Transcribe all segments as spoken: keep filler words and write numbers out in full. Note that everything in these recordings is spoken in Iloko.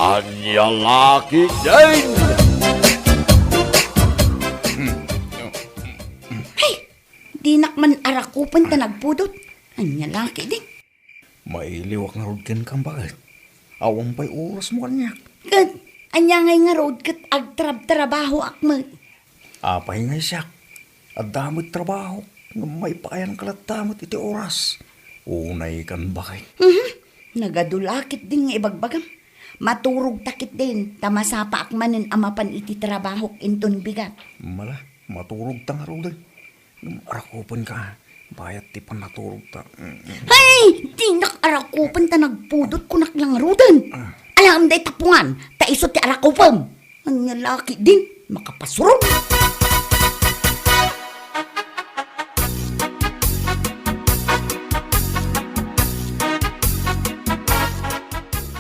Ania la ketdin? Hay! Dinak man arakupen ta nagpudot. Ania la ketdin? Mailiwak ngarud kenka, baket. Awan pay orasmo kaniak. Ket ania ngay ngarud ket agtrabtrabahoak met? Apay ngay siak? Adda met trabaho, ngem maipayan ka latta met iti oras. Unay kan, baket. Mhm. Nagadu la ketdin nga ibagbagam. Maturogta ketdin, ta masapaak manen a mapan iti trabahok inton bigat. Mala, maturogta ngaruden. Ngem arakupenka, bayat ti pannaturogta. Mm, mm. Hay! Dinak arakupen ta nagpudot, kunak la ngaruden. Ah. Alaem dayta pungan, ta isu ti arakupem. Ania la ketdin, makapasurot.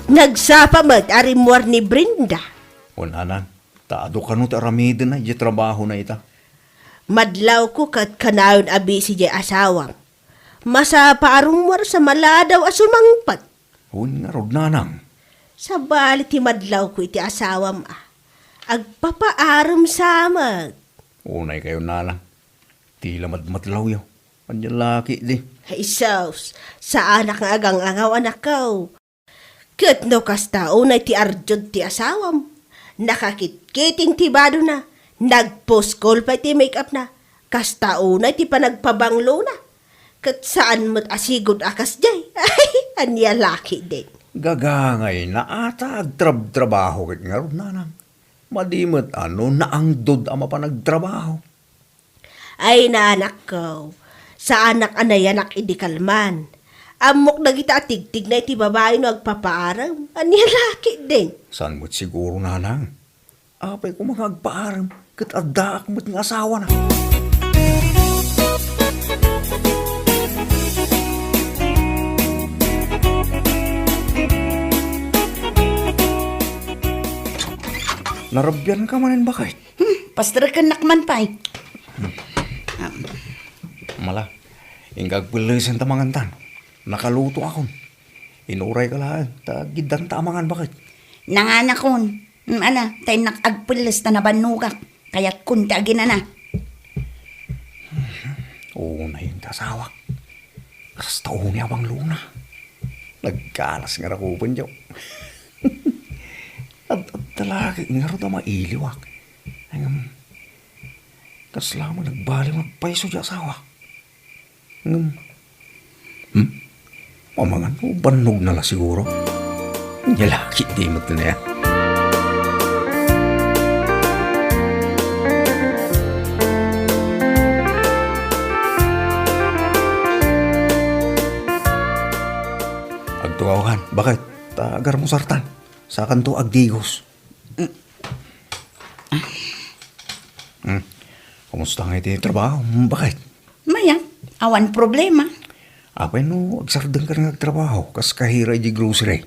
Nagsapa met a rimmuar ni Brenda. Wen, Nanang, ta adu kano ti aramidena idiay trabahona ita. Madlawko ket kanayon a busy diay asawam. Masapa a rummuar sa maladaw a sumangpet. Wen ngarud, Nanang. Sabali ti madlawko iti asawam a agpapaarem sa met. Unay kayo, Nanang. Ti la madmadlawyo. Ania la ketdi? Ay, sus, saanak nga agang-angaw, anakko. Ket no kasta unay ti arjud ti asawam, nakakitkiting ti badona, nagpuskol pay ti make-up na, kasta unay ti panagpabanglona. Ket saan met a sigud a kasdiay. Ay, ania la ketdin? Gagangayna a ta agtrabtrabaho ket ngarud, Nanang. Madi met a no naangdod a mapan agtrabaho. Ay, anakko, saanak a nayanak idi kalman. Ammok dagita a tigtigna iti babai no agpapaarem. Ania la ketdin? Saan met siguro, Nanang? Apay koma nga agpaarem ket addaak met nga asawana. Narabianka manen, baket? Hmm, pasterekennak man pay. Mala, inka agpellesen ta mangantan. Nakalutoakon. Inurayka laeng, ta giddanta a mangan, baket. Nanganakon. Hmm, ala, ta innak agpelles ta nabannogak. Kayatkon ti aginana. Unay ti asawak. Kasta unay a banglona. Nagkalas nga rakupen, jo. Ad-, adda lagi ngarud a mailiwak. Ngem, kasla met nagbaliw nga agpayso ti asawak. Ngem, hmm? Mamangan no bannogna la siguro. Nia la ketdi met aya. Agtugaw kan, baket, ta agarmusartan. Sakanto agdigos. Hmm. Kumusta nga iti trabaho, baket? Mayat, awan problema. Apay no agsardengka nga agtrabaho, kas kahira iti grocery?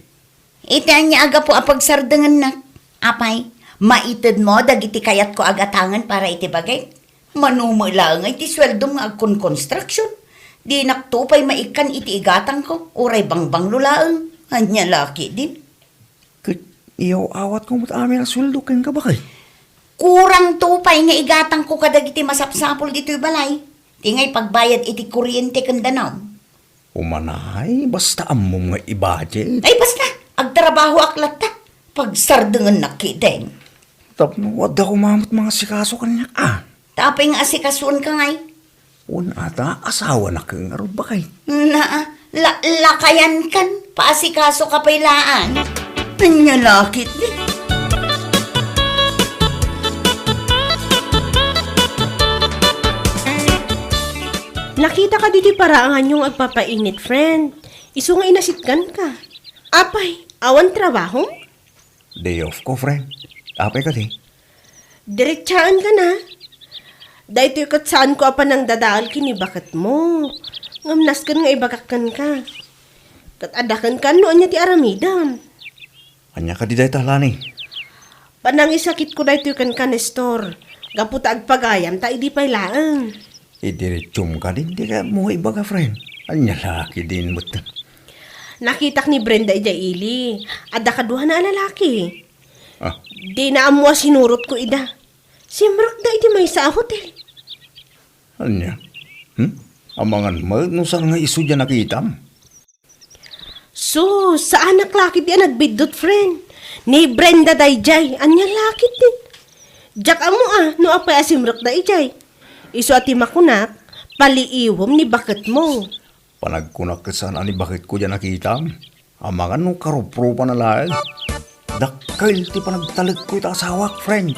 Iti ania a gapu a pagsardengennak? Apay, maitedmo dagiti kayatko a gatangen para iti bagik? Mano met laeng iti sueldom nga agkonkonstruksion? Dinakto pay maikkan iti igatangko, uray bangbanglo laeng. Ania la ketdin? Ket iyaw-awatko met amin a sueldo kenka, baket? Kurangto pay nga igatangko kadagiti masapsapul ditoy balay. Ti ngay pagbayad iti kuryente ken danum. Umanay, basta ammom nga i-budget. Ay, basta! Agtrabahoak latta. Pagsardengennak ketdin. Tapno adda koma met mangasikaso kaniak, a. Ta apay nga asikasoenka ngay? Wen ata, asawanak ngarud, baket. Naa, la-, lakayankan, paasikasoka pay laeng. Ania la ketdi? Nakitaka ditoy paraanganyo nga agpapainit, friend. Isu nga inasitganka. Apay, awan trabahom? Day off ko, friend. Apay kadi? Diretsaenka na. Daytoy ket saanko a panangdadael ken ni baketmo. Ngem nasken nga ibagak kenka. Ket adda kenka no ania ti aramidem. Ania kadi dayta, Lani? Panangisakitko daytoy kenka, Nestor. Gapu ta agpagayam ta idi pay laeng. Idiretsum kadi, dika mo nga ibaga, friend. Ania la ketdin met? Nakitak ni Brenda idiay ili. Adda kaduana a lalaki. Ah. Dina ammo a sinurotko ida. Simrekda iti maysa a hotel. Ania? Hmm? Amangan met no saan nga isu diay nakitam? Sus, saanak la ketdi a nagbiddut, friend. Ni Brenda daydiay, ania la ketdi? Diak ammo a no apay a simrekda idiay. Isu a ti makunak, paliiwem ni baketmo. Panagkunak ket saan a ni baketko diay nakitam. Amangan no karuprupana laeng. Dakkel ti panagtalekko ita asawak, friend.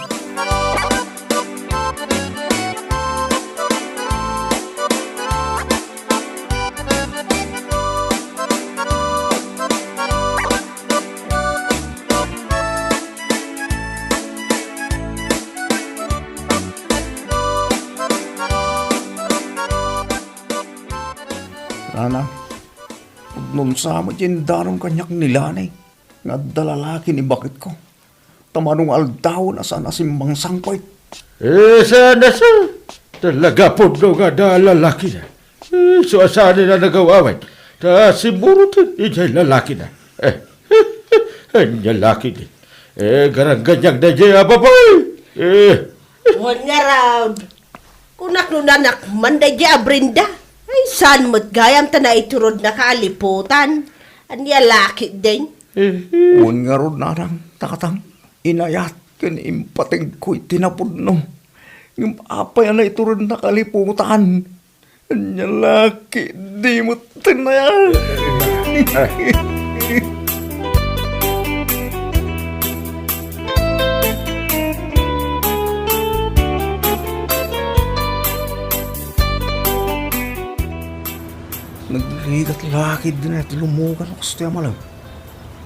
Nana, pudnonsa met ti indanom kaniak ni Lani nga adda lalaki ni baketko. Ta mano nga aldawen a saan a simmangsangpet. Eh, saan a sa? Talaga pudno nga adda lalakina. Eh, isu a saan a nagaw-away. Ta simuroten idiay lalakina. Eh, ania la ketdi? Eh, garangganiak daydiay a babai. Eh. Wen ngarud. Kunak no nanak man daydiay a Brenda. Ay, saan met gayam ta naiturodna ka a liputan? Ania la ketdin? Wen ngarud, nanang, tatang, inayat ken impategko iti napudno. Ngem apay a naiturodna ka a liputan? Ania la ketdi met ti na. Nagligat la ketdi ti lumugan no kastoy a malem.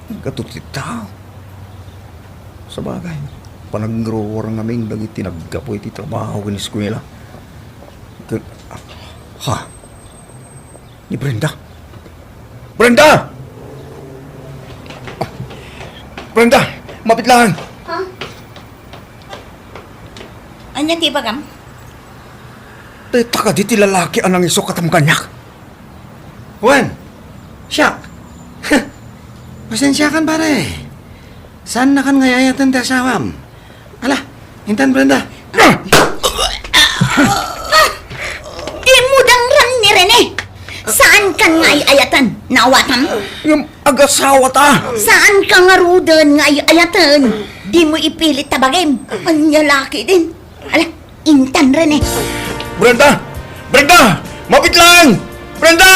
Naggatot ti tao. Sabagay, panagruar ngamin dagiti naggapu iti trabaho ken eskuela. Ket, ha? Ni Brenda? Brenda! Brenda! Mapit lang! Ha? Ania ti ibagam? Dayta kadi ti lalaki a nangisok kadam kaniak? Wen, siak. Pasensiakan, pare. Saannakan nga ay-ayaten ti asawam. Ala, intan, Brenda. Dimo dangrang ni Rene. Saankan nga ay-ayaten. Naawatam? Ngem agasawata. Saanka ngaruden nga ay-ayaten. Dimo ipilit ta bagim. Ania la ketdin? Ala, intan, Rene. Brenda! Brenda! Mapit lang! Brenda!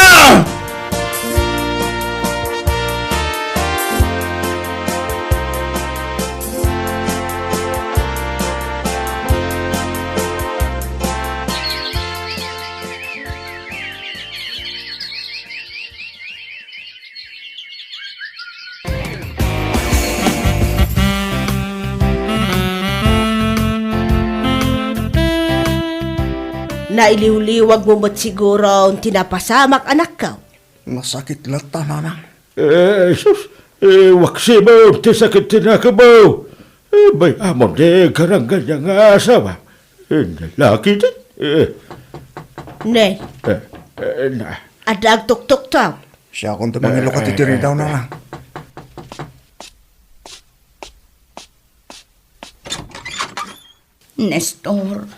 Nailiwliwag mo met siguro ti napasamak, anakko. Nasakit latta, nanang. Eh, sus, eh, waksimo ti sakit ti nakemmo. Eh, bay-amon ti garangganiak nga asawa. Eh, lalaki ti, eh. Ne. Eh, eh, na. Adda agtuktuktaw. Siakon ti mangilukat iti ridaw, nanang. Nestor.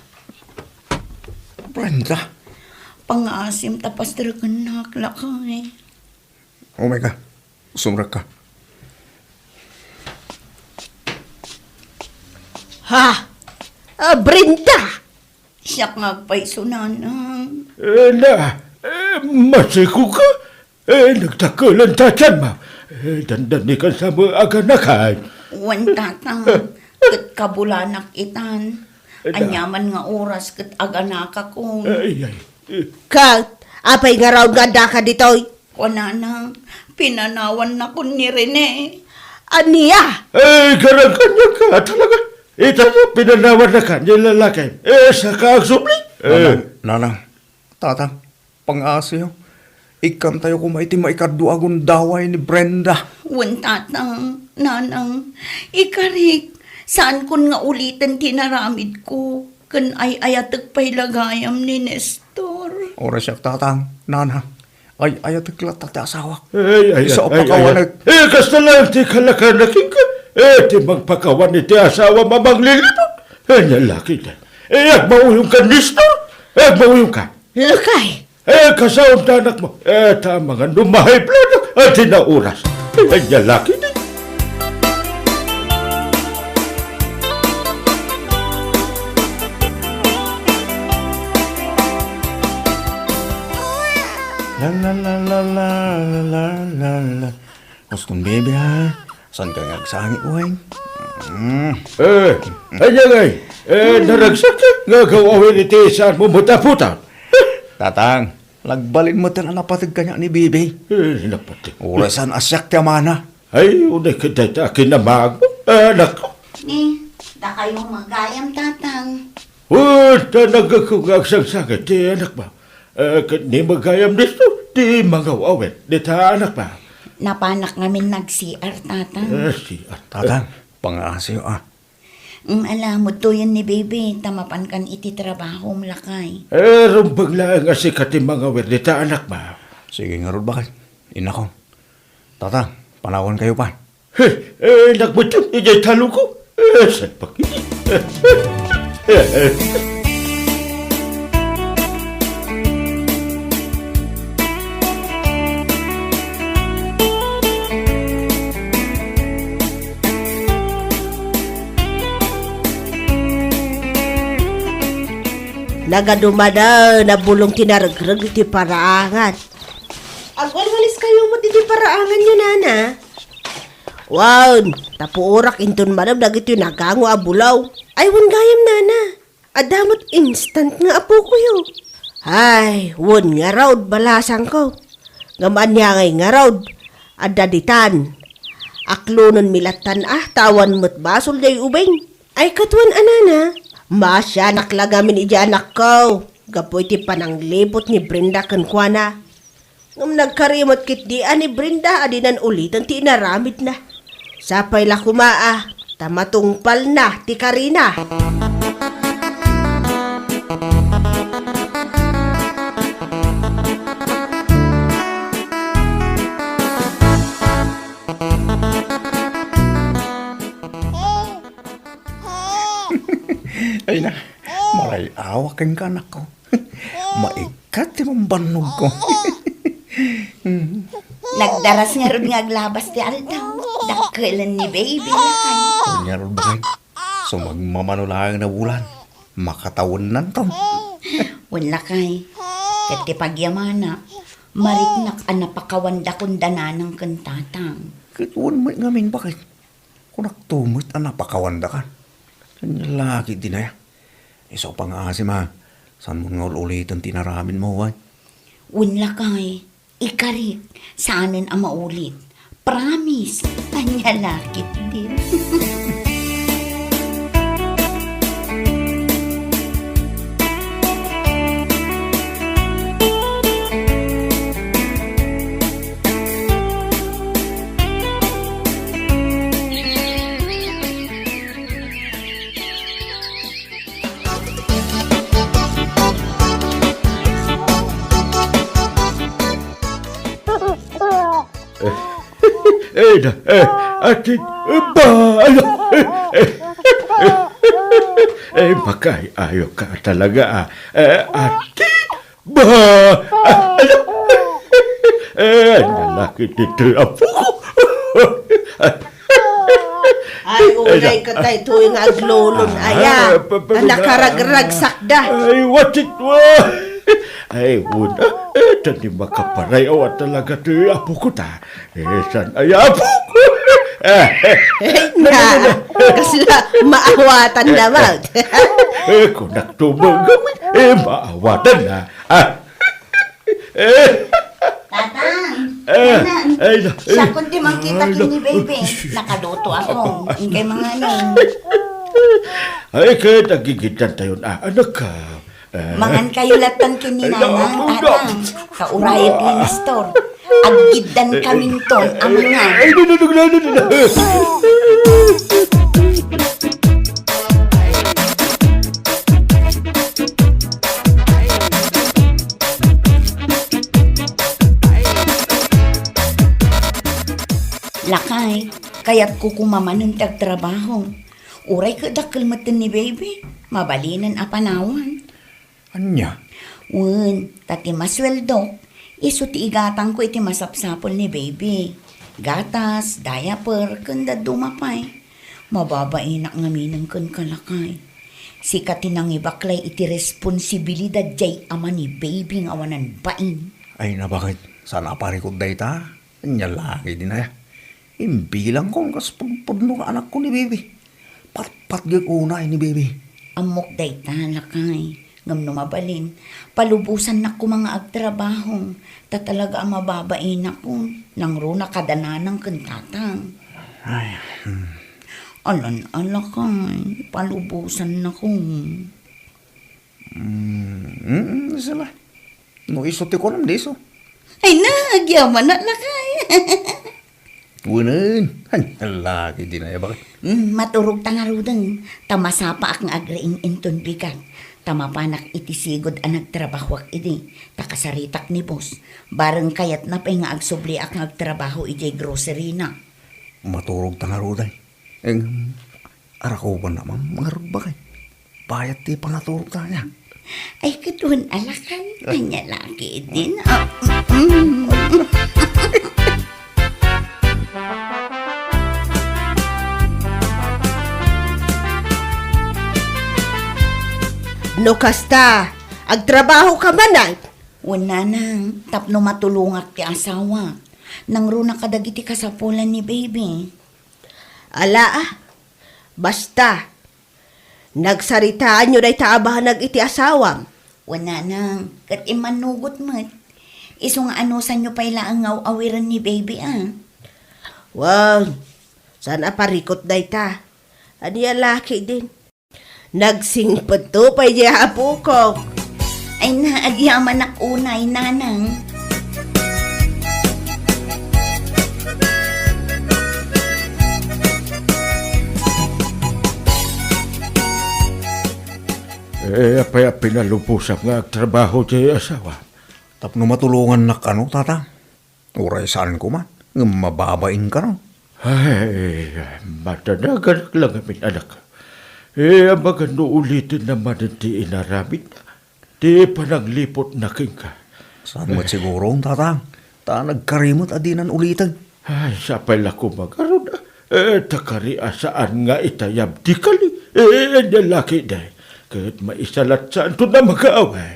Brenda. Pangaasim ta pasterkennak, lakay. Umay ka. Sumrekka. Ha? Ah, Brenda! Siak nga agpayso, nanang. Eh, na, eh, masiko ka? Eh, nagdakkelan ta tianmo. Eh, dandani kan sa mo aganakan. Wen, tatang, ket kabulanak itan. Eh, na. Aniaman nga oras ket aganakakon. Ay, ay. Eh. Ket, apay ngarud nga addaka ditoy? Kunana, pinanawannakon ni Rene. Ania? Eh, garangganiak ka, talaga. Ita, pinanawannaka ni lalaki. Eh, saka agsubli. Eh. Nanang, nanang, tatang, pangasiyo. Ikkantayo koma iti maikadua a gundaway ni Brenda. Wen, tatang, nanang, ikarik, saankon nga uliten ti inaramidko, ken ay-ayatek pay la gayam ni Nestor. Uray siak, tatang, nanang. Ay, ayatek latta ti asawak. Ay, ay, Isu a ay, ay, pakawanek. Ay. Eh, kasta lang ti kalakanak kenka. Eh, ti mangpakawan iti asawa mamangliliput. Ania la ketdi. Eh, agmauyongka, Nestor. Eh, agmauyongka. Lakay. Eh, kasaon ta, anakmo. Eh, ta mangan no ma-high blood. Ania la ketdi. La, la, la, la. Uston, baby, ha? Saan ka nga agsangit, wen? Mm. Eh, ania ngay? Eh, naragsak nga agaw-awen iti saanmo met a putar. Tatang, nagbalin met a napateg kaniak ni baby. Eh, napateg. Uray saan a siak ti amana. Ay, unay ket dayta a kinamag-, eh, anak. Ni, dakayo met gayam, Tatang. Wen, ta naggapu nga agsangsangit ti anakmo. Eh, ket ni met gayam, Nestor, ti mangaw-awid dita anakmo. Napanak ngamin nag-C R, Tatang. Eh, C R. Tatang, pangaasiyo, ah. Mm, ala, mudtoyen ni baby, ta mapankan iti trabahom, lakay. Eh, rumbeng laeng a sika ti mangawir dita anakmo. Sige ngarud, baket. Inakon. Tatang, panawankayo pay. He, eh, nagmutom idiay talongko. Eh, salpagidi. Eh, eh. Nagadumaden a bulong ti naregreg iti paraangan. Agwalwaliskayo met iti paraanganyo, nana. Wen, ta puorak inton malem dagitoy nagango a bulaw. Ay, wen gayam, nana. Adda met instant nga apokoyo. Ay, wen ngarud, balasangko. Ngem ania ngay ngarud? Adda ditan. Aklonenmi lattan a, ta awan met basol diay ubing. Ay, ket wen a, nana, maasianak la ngamin idiay anakko gapu iti pananglibot ni Brenda kenkuana. Ngem nagkari met ketdi a ni Brenda a dinan uliten ti inaramidna. Sapay la koma a ta matungpalna ti karina. Ay na, maray-awak kenka, anakko. Maikkat ti mambannogko. Nagdaras ngarud nga aglabas ti aldaw. Dakkelen ni baby, lakay. Ngarud, baket. Sumagmamano laeng a bulan. Makatawennanton. Wen, lakay. Ket ti pagyamana, mariknak a napakawandakon da nanang ken tatang. Ket wen met ngamin, baket. Kunakto met a napakawandakan. Ken laki dinaya. Isu a pangngaasim a, saanmon nga ul-uliten ti inaramidmo, wen? Wen, lakay, ikarik, saanen a maulit. Promise, ania la ketdi. Eh, eh, na, eh, atin, eh, ba, ala, eh, eh, eh, eh, makaay-ayoka talaga, ah. Eh, atin, ba, ah, ala, eh, ania la ketdi ti apok. Ay, unay ket daytoy nga aglulon, aya. Ah, pa, pa, a nakaragragsakda. Ay, what it was? Ay, wen, ah, eh, ta ni makaparay-aw a talaga ti apokko ta. Eh, saan aya apok? Ay, na, kasla maawatan na, Mount. Eh, kunak tumengem, eh, maawatan na. Ah. Eh. Tatang, eh, Nanang, ay, na, eh, siakon ti mangkita ay, ken ni na, baby. Nakaluto ako. Inkay manganom. Ay, ket aggigiddantayon, ah, anak ka. Eh. Mangankayo lattan ken ni Nanang, Tatang. Kaurayek ni Nestor. Aggiddankaminton a mangan. Ay, no, no, no, no, no, no. Kayatko koma manen ti agtrabaho. Uray ket dakkel metten ni baby, mabalinen a panawan. Ania? Wen, ta ti masueldok, isu ti igatangko iti masapsapul ni baby. Gatas, diaper, ken dadduma pay. Mababainak ngaminen kenka, lakay. Sika ti nangibaklay iti responsibilidad jay ama ni baby nga awanan bain. Ay, nabanget. Saan a parikot dayta? Ania la ketdin aya? Imbilangko kas pudpudno nga anakko ni baby. Patpatgek unay ni baby. Ammok dayta, lakay. Ngem no mabalin, palubosannak koma nga agtrabaho, ta talaga a mababainakon, nangruna kada nanang ken tatang. Ay, hmm. Alan-ala kay, palubosannako. Hmm, hmm, sala. No isu ti kunam, di isu. Ay na, agyamanak, lakay. Wen, ay, laki di na ya, bakit? Mm, maturog ta ngaruden, ta masapaak nga agriing inton bigat, ta mapanak iti sigud a nagtrabahoak idi, ta kasaritak ni boss, bareng kayatna pay nga agsubliak nga agtrabaho idiay grocery na. Maturog ta ngaruden. Eng, arakuban na, ma'am, mangarud bakay. Bayat ti panaturog ta niya. Ay, ket wen alakan. Anya laki din. Ah, mm, mm. No kasta, agtrabaho ka man, ay? Wen, nanang, tapno matulongak ti asawa. Nangruna kadagiti kasapulan ni baby. Ala, ah. Basta, nagsaritaanyo dayta a banag iti asawam. Wen, nanang, ket immannugot met. Isu nga anusanyo pay laeng nga aw-awiren ni baby, a. Wen, saan a parikot dayta. Ania laki din. Nagsingpetto pay diay apokok. Ay na, agyamanak unay, nanang. Eh, apay a pinalubosam nga agtrabaho ti asawa? Tapno matulongannak kano, tata? Uray saan koma, ngem mababain kano. Ay, madanaganak la ngamin, anak. Eh, amangan no ulitenna manen ti inaramidna, ti panagliputna kenka. Saan met siguro, tatang? Ta nagkari met a dinan uliten. Ay, sapay la koma ngarud, a. Eh, ta kari a saan nga itayab ti kali. Eh, ania laki, day. Ket maisalatsaanton a mag-aaway.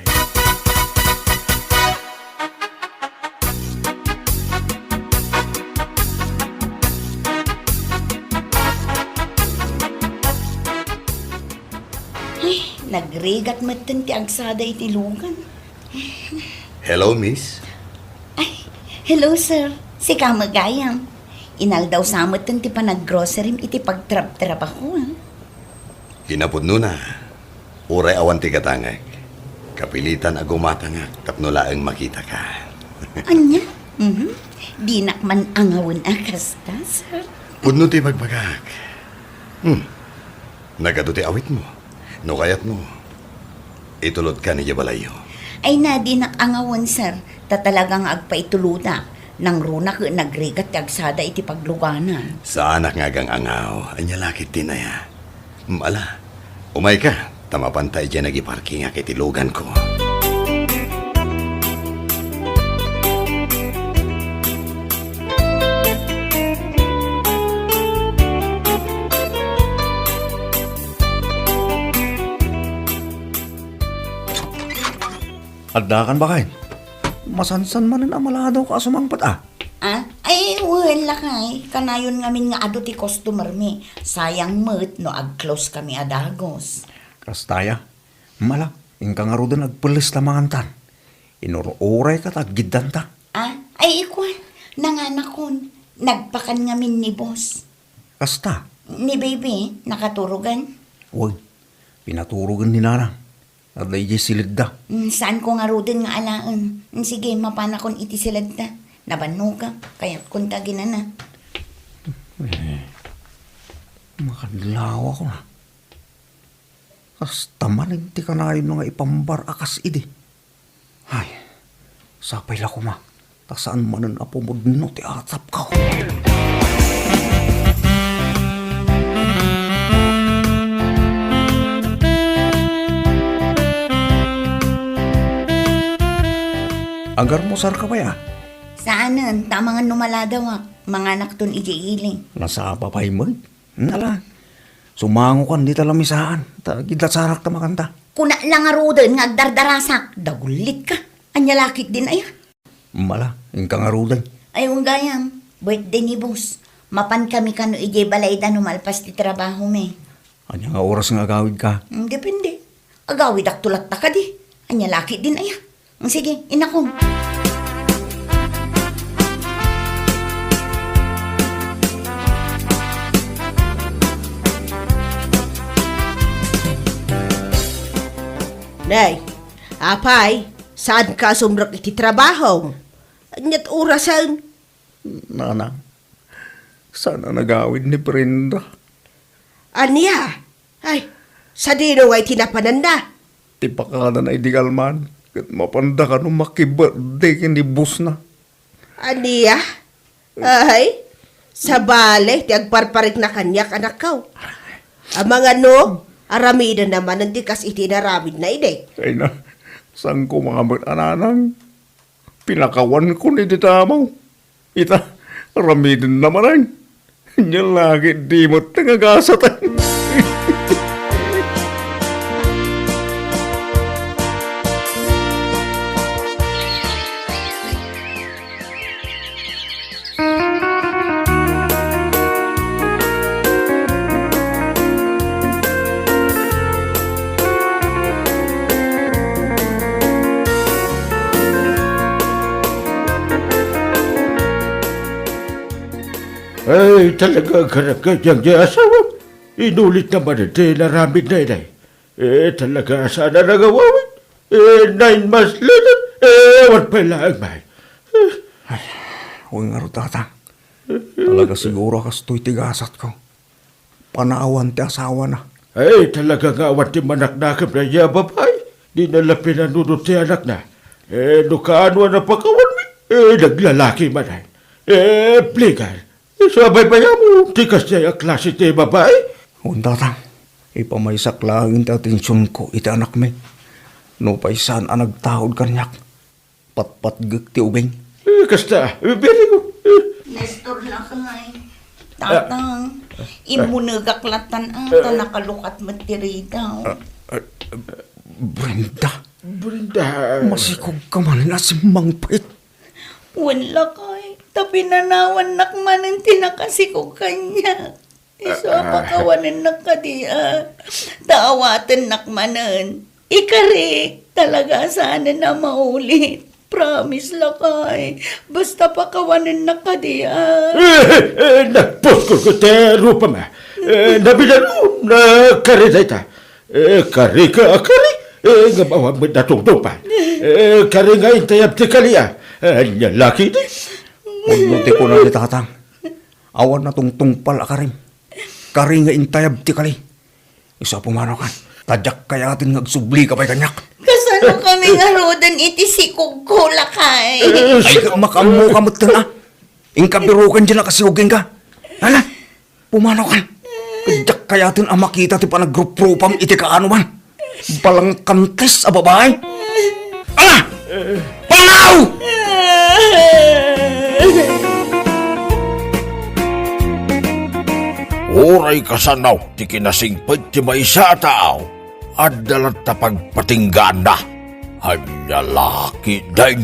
Ay, nagrigat metten ti agsada iti lugan. Hello, miss. Ay, hello, sir. Sika met gayam. Inaldaw sa metten ti panaggrocerim iti pagtrabtrabaho, a. Kinapudnona, uray awan ti gatangek, kapilitan a gumatangak tapno laeng makitaka. Ania? Mhm. Dinak man angawen a kasta, sir. Pudno ti ibagbagak. Hmm. Nagadu ti awitmo. No kayatmo, itulodka idiay balayyo. Ay na, dinak angawen, sir. Ta talaga nga agpaitulodak. Nangruna ket nagrigat ti agsada iti pagluganan. Saanak nga agang-angaw. Ania la ketdin aya? Mm, ala, umayka, ta mapanta idiay nagiparkingak iti luganko. Addakan, baket? Masansan manen a maladawka a sumangpet, a. Ah? Ay, wen, lakay. Kanayon ngamin nga adu ti customer mi. Sayang met no ag-close kami a dagus. Kasta aya. Mala, inka ngaruden agpelles ta mangantan. Inur-urayka ta aggiddanta. Ah? Ay, ikuan. Nanganakon. Nagpakan ngamin ni boss. Kasta? Ni baby, nakaturogan? Wen, pinaturogan ni nanang. Adda idiay siledda. Mm, saanko ngaruden nga alaen. Mm, sige, mapanakon iti siledda. Nabannogak, kayatkon ta aginana. Eh, makadlawakon a. Kasta manen ti kanayon nga ipambar a kas idi. Ay, sapay la koma. Ta saan manen a pumudno ti atapko. Agarmusarka pay a? Saanen, ta amangan no maladawak, manganakton idiay ili. Nasapa pay met. Ala, sumangokan dita lamisaan, ta agdasarak ta makanta. Kuna la ngaruden nga agdardarasak, dagullitka. Ania la ketdin aya? Mala, inka ngaruden. Ay, wen gayam, birthday ni boss. Mapankami kano idiay balayda no malpas ti trabahomi. Ania nga oras nga agawidka? Hmm, depende. Agawidakto latta kadi. Ania la ketdin aya? Hmm, sige, inakong. Nay, apay, saanka a sumrek iti trabaho? Ania't orasen? Nanang, saan a nagawid ni Brenda. Ania? Ay, sadino ngay ti napananna? Ti pakanana idi galman, ket mapanda kano makibirthday ken ni bossna. Ania? Ay, sabali ti agparparikna kaniak, anakko. Amangan no, aramidenna manen ti kas iti inaramidna idi. Ay na, saan ko nga met a nanang? Pinakawankon iti tamaw. Ita, aramidenna manen. Ania la ketdi met nga gasat. Ay, talaga, agkararag kaniak ti asawak. Inulitna manen ti inaramidna idi. Eh, talaga, saan a nangawawid? Eh, nine months later, eh, awan pay laeng, bay. Eh. Ay, wen ngarud, Tatang. Talaga siguro a kastoy ti gasatko. Panawan ti asawana. Ay, talaga nga awan ti manaknakemna a babai. Dina la pinanunot ti anakna. Eh, no kaano a napakawanmi, eh, naglalaki manen. Eh, plegal. Isu a baybayam ti kasdiay a klase ti babai? Wen, Tatang, ipamaysak laeng ti atensionko iti anakmi. Nupay saan a nagtaud kaniak, patpatgek ti ubing. Eh, kasta, eh, very good. Eh. Nestor lakay. Tatang, immunegak latan, ah, ta nakalukat met ti ridaw. Ah, ah, Brenda. Brenda. Masikog ka man a simmangpet. Wen lakay, ta pinanawannak manen ti nakasikog kaniak. Isu a pakawanennak kadi a, ta awatennak manen. Ikarik, talaga a saanen a maulit. Promise lakay, basta pakawanennak kadi a. Eh, eh, eh, nagpuskol ko ti rupam. Eh, nabilan, nakari dayta. Eh, kari ka, kari. Eh, nga awan met natungtungpal. Eh, kari nga intayab ti kali a. Eh, ania la ketdi? Pudno ti kuna ni Tatang. Awan natungtungpal a karim. Kari nga intayab ti kali. Isu a pumanaw kan. Ta diak kayaten nga agsublika pay kaniak. Kasano kami ngaruden iti sikogko, lakay? Eh, ay, makaammoka metten a. Inka biroken diay nakasikog kenka. Ala, pumanaw kan. Ket diak kayaten a makita ti panagruprupam iti kaano man. Balangkantes a babai. Ala! Panaw! Uray kasano ti kinasingpet ti maysa a tao, adda latta pagpatinggaanna. Ania la ketdin?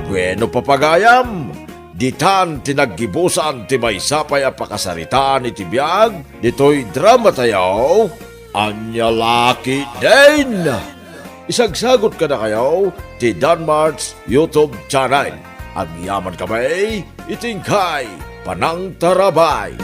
Bueno, papagayam, ditan ti naggibusan ti maysa pay a pakasaritaan iti biag ditoy dramatayo, Ania la ketdin? Isagsagot kadakayo ti Danmart's YouTube channel. Agyaman kami iti inkay panangtarabay.